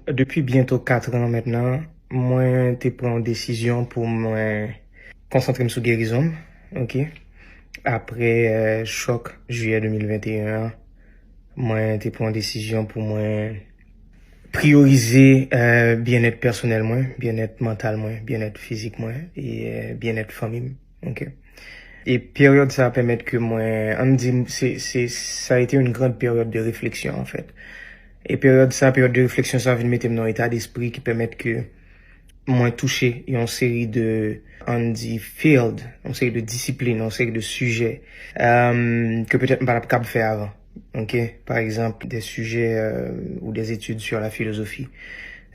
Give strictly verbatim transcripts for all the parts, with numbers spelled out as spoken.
Depi byento kat an mentnan, mwen te pran yon desizyon pou mwen konsantre m sou gerizon m, ok? Apre, euh, chòk jiyè de mil venteyen an, mwen te pran yon desizyon pou mwen priyorize, euh, byennèt pèsonèl mwen, byennèt mantal mwen, byennèt fizik mwen, e, euh, byennèt fanmi m, ok? E peryòd sa a pèmèt ke mwen, ann di, se, se, ça a été une grande période de réflexion, en fait. E peryòd sa, peryòd de refleksyon sa vin mete m nan yon eta despri ki pèmèt ke mwen touche yon seri de, ann di, field, yon seri de disiplin, yon seri de sijè, euh, ke petèt m pa t ap kab fè avan. Ok? Par exemple, des sujets, euh, ou des études sur la philosophie,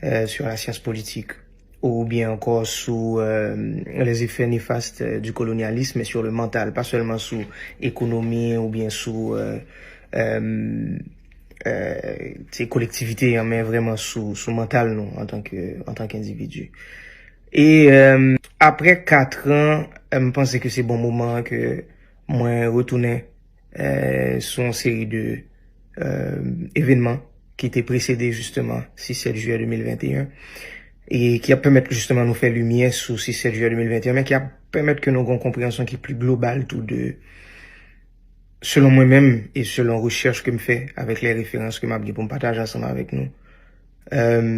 euh, sur la science politique, ou byen ankò sou, euh, les effets néfastes, euh, du colonialisme sur le mental, pa sèlman sou ekonomi ou byen sou, euh, euh, euh, ti kolektivite an, men vrèman sou, sou mantal nou antanke, antanke endividi. E, euh, apre kat an, euh, m panse ke se bon moman an ke mwen retounen, euh, sou yon seri de, euh, evènman ki te presede jisteman sis sèt jiyè de mil venteyen, e ki ap pèmèt jisteman nou fè limyè sou sis sèt jiyè de mil venteyen, men ki ap pèmèt ke nou gen yon konpreyansyon ki pli global tou de, selon mwen menm e selon rechèch ke m fè avèk lè referans ke m ap gen pou m pataje ansanm avèk nou, euh,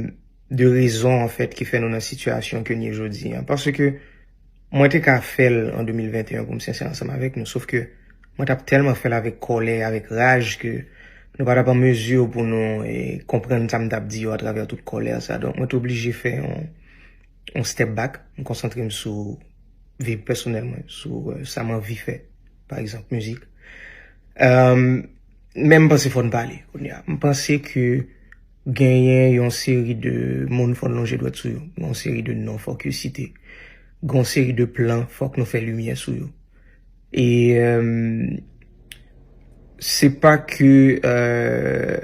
de rezon, an fèt, ki fè nou nan sitiyasyon ke n ye jodi a. Paske mwen te ka fè l an de mil venteyen pou m sensè ansanm avèk nou, sof ke mwen t ap tèlman fè l avèk kòlè, avèk raj, ke nou pa t ap an mezi pou nou, e, konprann sa m t ap di yo atravè tout kòlè sa. Donk, mwen te oblije fè yon, yon step back, m konsantre m sou vi pèsonèl mwen, sou, euh, sa m anvi fè, pa egzanp, mizik. Euh, men m panse fò n pale kounye a. M panse ke genyen yon seri de moun fò n lonje dwèt sou yo, yon seri de non fòk yo site, yon seri de plan fòk nou fè limyè sou yo. E, euh, se pa ke, euh,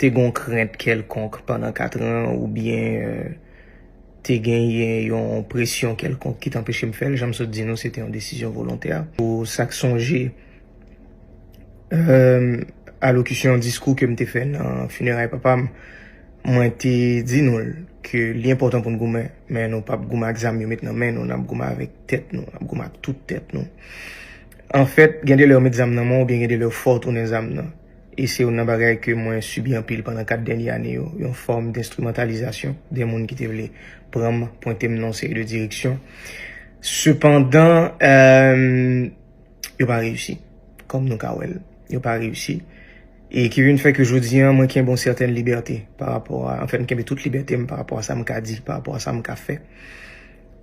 te gen yon krent kèlkonk pandan kat an oubyen, euh, te genyen yon presyon kèlkonk ki t anpeche m fè l. Jan m sot di nou, se te yon desizyon volontè. Pou sa k sonje, euh, alokisyon, diskou ke m te fè nan fineray papa m, mwen te di nou l ke li enpòtan pou n goumen, men nou p ap goumen ak zam yo met nan men nou, n ap goumen avèk tèt nou, n ap goumen ak tout tèt nou. An fèt, gen de lè yo met zam nan men w, oubyen gen de lè yo fè w tounen zam nan. E se youn nan bagay ke mwen sibi anpil pandan kat dènye ane yo, yon fòm denstrimantalizasyon de moun ki te vle pran m, pwente m nan yon seri de direksyon. Sepandan, euh, yo pa reyisi. Kòm nou ka wè l, yo pa reyisi. E ki vin fè ke jodi a, mwen kenbe yon sètèn libète pa rapò a, anfen, m kenbe tout libète m pa rapò a sa m ka di, pa rapò a sa m ka fè.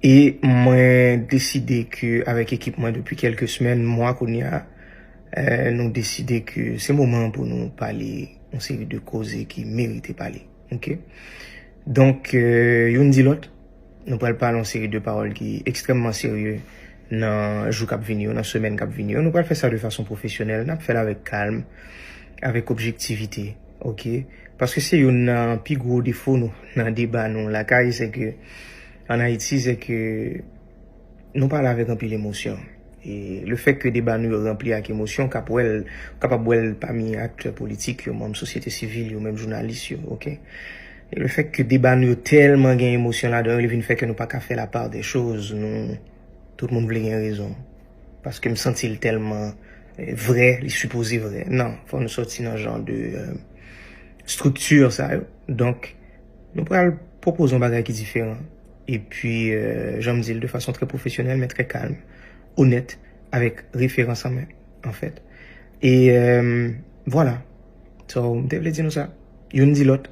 E mwen deside ke, avèk ekip mwen depi kèlke semèn, mwa kounye a, euh, nou deside ke se moman pou nou pale yon seri de koze ki merite pale. Ok? Donk, euh, youn di lòt, nou pral pale yon seri de pawòl ki ekstrèmman serye nan jou k ap vini yo, nan semèn k ap vini yo. Nou pral fè sa de fason pwofesyonèl, n ap fè l avèk kalm, avèk objektivite, ok? Paske se youn nan pi gwo defo nou nan deba nou lakay, se ke, ann Ayiti, se ke nou pale avèk anpil emosyon. E le fèt ke deba nou yo ranpli ak emosyon, k ap wè l, w kapab wè l pami aktè politik yo, manm sosyete sivil yo, menm jounalis yo, ok? E le fèt ke deba nou yo tèlman gen emosyon ladan yo, li vin fè ke nou pa ka fè la part des choses, nou, tout moun vle gen rezon. Paske m santi l tèlman, eh, vrè, li sipoze vrè. Non, fò nou sòti nan jan de, euh, estrikti sa yo. Donk, nou pral pwopoze yon bagay ki diferan. Epi, euh, jan m di l, de fason trè pwofesyonèl, men trè kalm, onèt, avèk referans an men, an fèt. E, euh, vwala. So, m te vle di nou sa. Youn di lòt,